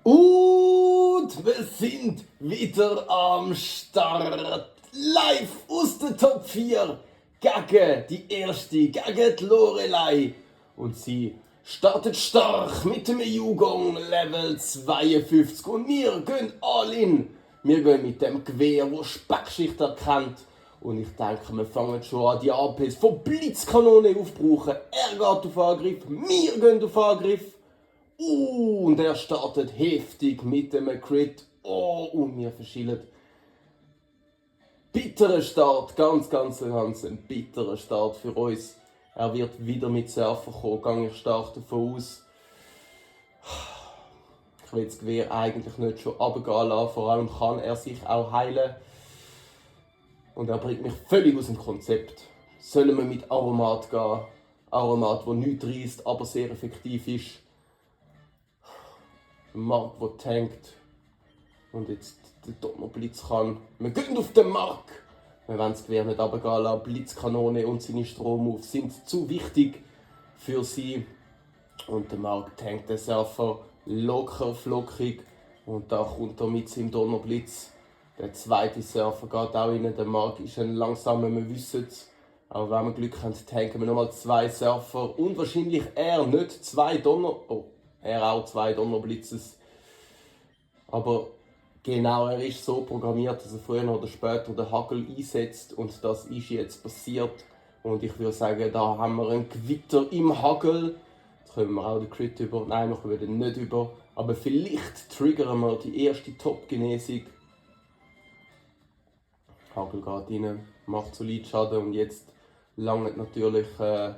Und wir sind wieder am Start. Live aus der Top 4 gegen die erste, gegen die Lorelei. Und sie startet stark mit dem Yugong Level 52. Und wir gehen all in. Wir gehen mit dem Gewehr, das Speckschicht erkennt. Und ich denke, wir fangen schon an, die APs von Blitzkanone aufzubrauchen. Er geht auf Angriff, wir gehen auf Angriff. Und er startet heftig mit dem Crit. Oh, und wir verschillen. Bitterer Start, ganz ein bitterer Start für uns. Er wird wieder mit Surfer kommen, gehe ich stark davon aus. Ich will das Gewehr eigentlich nicht schon runtergehen lassen, vor allem kann er sich auch heilen. Und er bringt mich völlig aus dem Konzept. Sollen wir mit Aromat gehen? Aromat, der nichts reisst, aber sehr effektiv ist. Ein Mark, der tankt. Und jetzt der Donnerblitz kann. Wir gehen auf den Mark! Wir wollen das Gewehr nicht runtergehen lassen. Blitzkanone und seine Strommoves sind zu wichtig für sie. Und der Mark tankt den Surfer locker flockig. Und da kommt er mit seinem Donnerblitz. Der zweite Surfer geht auch rein. Der Mark ist ein langsamer, wir wissen es. Aber wenn wir Glück haben, tanken wir nochmal 2 Surfer. Und wahrscheinlich er nicht 2 Donner... Oh, er auch 2 Donnerblitzes. Aber genau, er ist so programmiert, dass er früher oder später den Hagel einsetzt. Und das ist jetzt passiert. Und ich würde sagen, da haben wir ein Gewitter im Hagel. Jetzt können wir auch den Crit über. Nein, wir können den nicht über. Aber vielleicht triggern wir die erste Top-Genesung. Hagel geht rein, macht solid Schaden. Und jetzt langt natürlich 2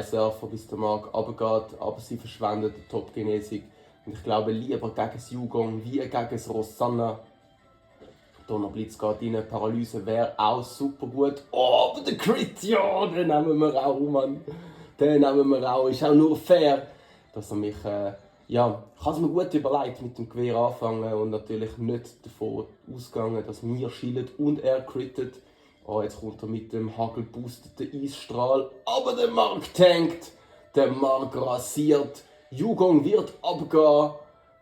Surfer, bis der Mark runtergeht. Aber sie verschwenden die Top-Genesung. Und ich glaube, lieber gegen das Yugong wie gegen das Rosanna. Donnerblitz geht rein, Paralyse wäre auch super gut. Oh, aber der Crit, ja, den nehmen wir auch, Mann. Den nehmen wir auch. Ist auch nur fair, dass er mich, ich habe es mir gut überlegt, mit dem Gewehr anfangen und natürlich nicht davon ausgegangen, dass wir schillen und er crittet. Oh, jetzt kommt er mit dem Hagel boosteten Eisstrahl. Aber der Mark tankt, der Mark rasiert. Yugong wird abgehen.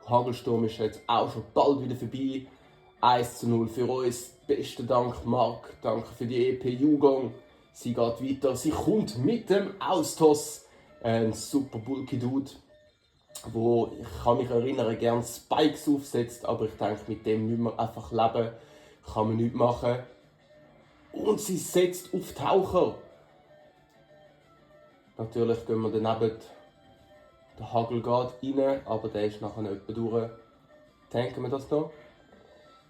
Hagelsturm ist jetzt auch schon bald wieder vorbei. 1:0 für uns. Besten Dank, Mark. Danke für die EP Yugong. Sie geht weiter. Sie kommt mit dem Austoss. Ein super bulky Dude, wo ich kann mich erinnern, gerne Spikes aufsetzt. Aber ich denke, mit dem müssen wir einfach leben. Kann man nichts machen. Und sie setzt auf Taucher. Natürlich gehen wir daneben. Der Hagel geht rein, aber der ist nachher nicht durch. Tanken wir das noch?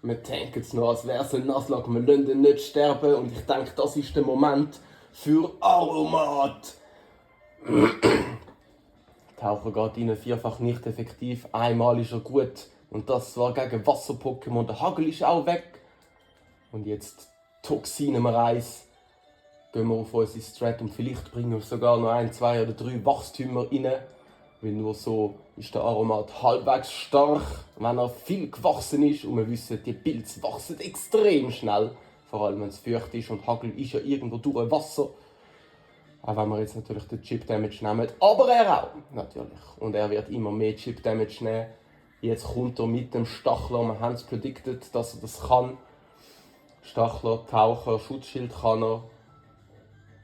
Wir tanken es noch, als wäre es ein Nuzlocke. Wir lassen ihn nicht sterben und ich denke, das ist der Moment für Aromat. Taucher geht rein, vierfach nicht effektiv. Einmal ist er gut und das war gegen Wasser-Pokémon. Der Hagel ist auch weg. Und jetzt Toxin Nummer 1. Gehen wir auf unsere Strat und vielleicht bringen wir sogar noch 1, 2 oder 3 Wachstümer rein. Weil nur so ist der Aromat halbwegs stark, wenn er viel gewachsen ist. Und wir wissen, die Pilze wachsen extrem schnell. Vor allem wenn es feucht ist und Hagel ist ja irgendwo durch Wasser. Auch wenn wir jetzt natürlich den Chip Damage nehmen. Aber er auch, natürlich. Und er wird immer mehr Chip Damage nehmen. Jetzt kommt er mit dem Stachler. Wir haben es predicted, dass er das kann. Stachler, Taucher, Schutzschild kann er.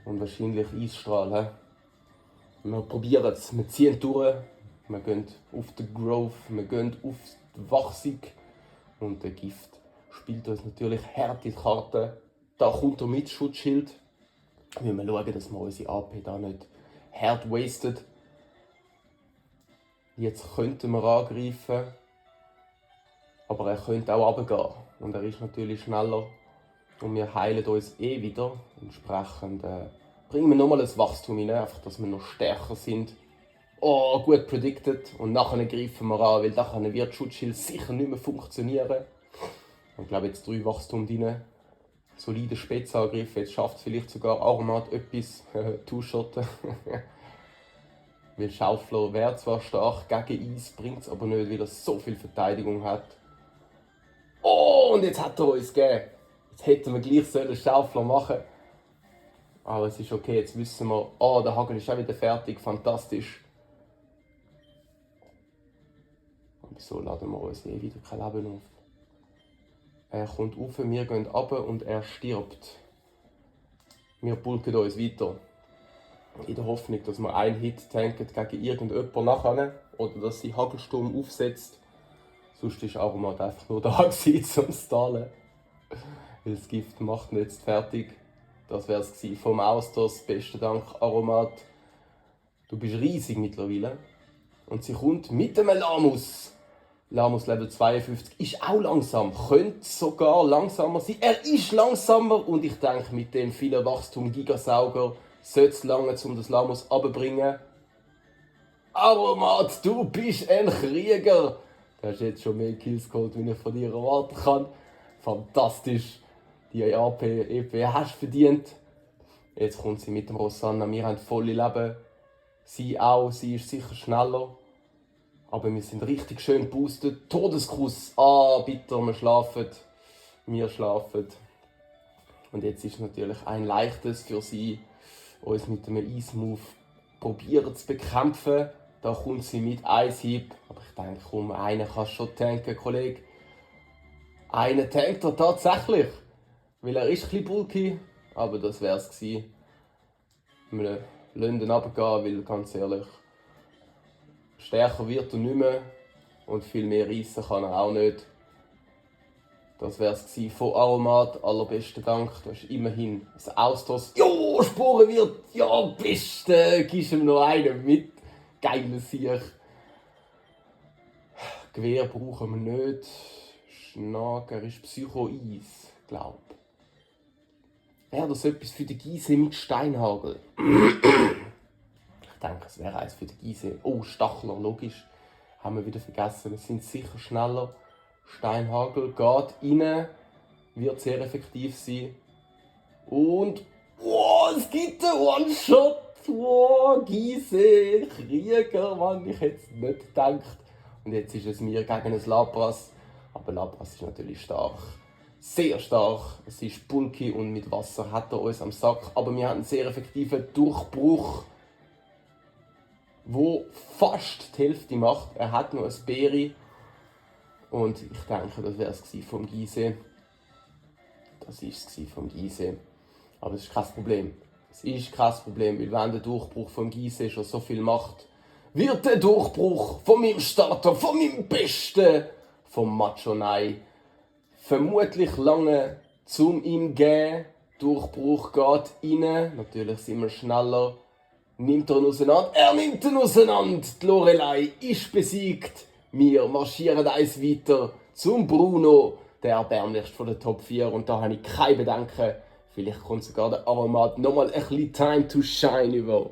Und wahrscheinlich Eisstrahl. Wir probieren es, wir ziehen durch, wir gehen auf den Growth, wir gehen auf die Wachsung und der Gift spielt uns natürlich hart in die Karte. Da kommt er mit Schutzschild. Wir müssen schauen, dass wir unsere AP da nicht hart wasted. Jetzt könnten wir angreifen, aber er könnte auch runtergehen und er ist natürlich schneller und wir heilen uns wieder. Entsprechend bringen wir nochmal ein Wachstum rein, einfach, dass wir noch stärker sind. Oh, gut predicted. Und nachher greifen wir an, weil nachher wird Schutzschild sicher nicht mehr funktionieren. Ich glaube, jetzt 3 Wachstum rein. Solide Spezialangriff. Jetzt schafft es vielleicht sogar Aromat etwas Two-Shotten. Weil Schaufler wäre zwar stark gegen Eis, bringt es aber nicht, weil er so viel Verteidigung hat. Oh, und jetzt hat er uns gegeben. Jetzt hätten wir gleich einen Schaufler machen sollen. Aber es ist okay, jetzt wissen wir, oh, der Hagel ist auch wieder fertig, fantastisch. Wieso laden wir uns wieder kein Leben auf? Er kommt rauf, wir gehen runter und er stirbt. Wir pulken uns weiter. In der Hoffnung, dass wir einen Hit tanken gegen irgendjemanden nachher oder dass sie Hagelsturm aufsetzt. Sonst war Aromat einfach nur da zum Stallen. Weil das Gift macht ihn jetzt fertig. Das wäre es vom Austausch. Besten Dank, Aromat. Du bist riesig mittlerweile. Und sie kommt mit dem Lamus. Lamus Level 52 ist auch langsam. Könnte sogar langsamer sein. Er ist langsamer und ich denke, mit dem vielen Wachstum Gigasauger sollte es lange, um das Lamus runterzubringen. Aromat, du bist ein Krieger! Du hast jetzt schon mehr Kills geholt, wie ich von dir erwarten kann. Fantastisch! Die AP-EP hast du verdient. Jetzt kommt sie mit dem Rosanna. Wir haben volle Leben. Sie auch. Sie ist sicher schneller. Aber wir sind richtig schön boostet. Todeskuss. Ah, bitter, wir schlafen. Wir schlafen. Und jetzt ist natürlich ein leichtes für sie, uns mit einem Ease-Move probieren zu bekämpfen. Da kommt sie mit Eishieb. Aber ich denke, komm, einen kannst du schon tanken, Kollege. Einen tankt er tatsächlich. Weil er ist ein bisschen bulky. Aber das wäre es gewesen. Wir lassen ihn runtergehen, weil ganz ehrlich, stärker wird er nicht mehr. Und viel mehr reissen kann er auch nicht. Das wäre es von Aromat. Allerbesten Dank. Du hast immerhin ein Austausch. Jo, Sporen wird. Ja, beste. Gibst ihm noch einen mit. Geiler Sieg. Gewehr brauchen wir nicht. Schnager ist Psycho-Eis, glaube ich. Wäre das etwas für den Gysi mit Steinhagel? Ich denke, es wäre eins für den Gysi. Oh, Stachler, logisch. Haben wir wieder vergessen. Es sind sicher schneller. Steinhagel geht rein. Wird sehr effektiv sein. Und es gibt einen One-Shot. Gysi, Krieger, Mann, ich hätte es nicht gedacht. Und jetzt ist es mir gegen ein Lapras. Aber Lapras ist natürlich stark. Sehr stark. Es ist bulky und mit Wasser hat er uns am Sack. Aber wir haben einen sehr effektiven Durchbruch, wo fast die Hälfte macht. Er hat noch ein Berry. Und ich denke, das wäre es vom Gysi. Das war es vom Gysi. Aber es ist kein Problem. Es ist kein Problem, weil wenn der Durchbruch vom Gysi schon so viel macht, wird der Durchbruch von meinem Starter, von meinem Besten, vom Machonai, vermutlich lange zum ihm geben. Durchbruch geht rein. Natürlich sind wir schneller. Nimmt er ihn auseinander? Er nimmt ihn auseinander. Die Lorelei ist besiegt. Wir marschieren eins weiter zum Bruno, der erbärmlichste von der Top 4. Und da habe ich keine Bedenken. Vielleicht kommt sogar der Aromat nochmal ein bisschen Time to Shine über.